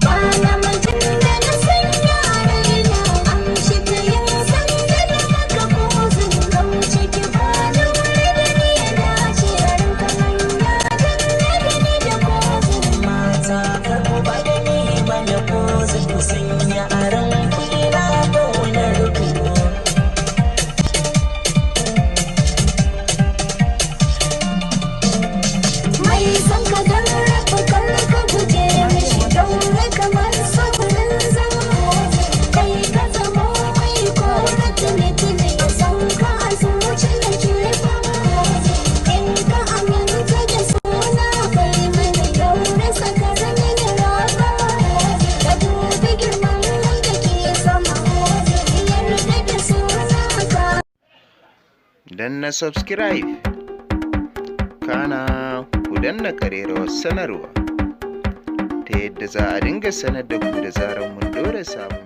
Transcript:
Ba namijin da na sanya raina, amshi ta yin sanda da maka pozing, kauce ki bani wuri da ni ya dace, ranka hanya dan na gani da posing. Mata, kar ku ba da ni mana pozing, ku sanya a ran ku ina ƙaunar ku. Mai son ka don rabu, kar ka guje mishi, daure kamar saurin zama. Kai ka zamo mai kora tuni-tuni, san ka a zuci da ke fama. In ka aminta da suna kai mini, daure sakar mini ragama. Ka dubi girman wanda ke sama, yarda da suna ka. Danna subscribe, kana ku danna ƙararrawar sanarwa ta yadda za a dinga sanar da ku da zarar mun ɗora sabon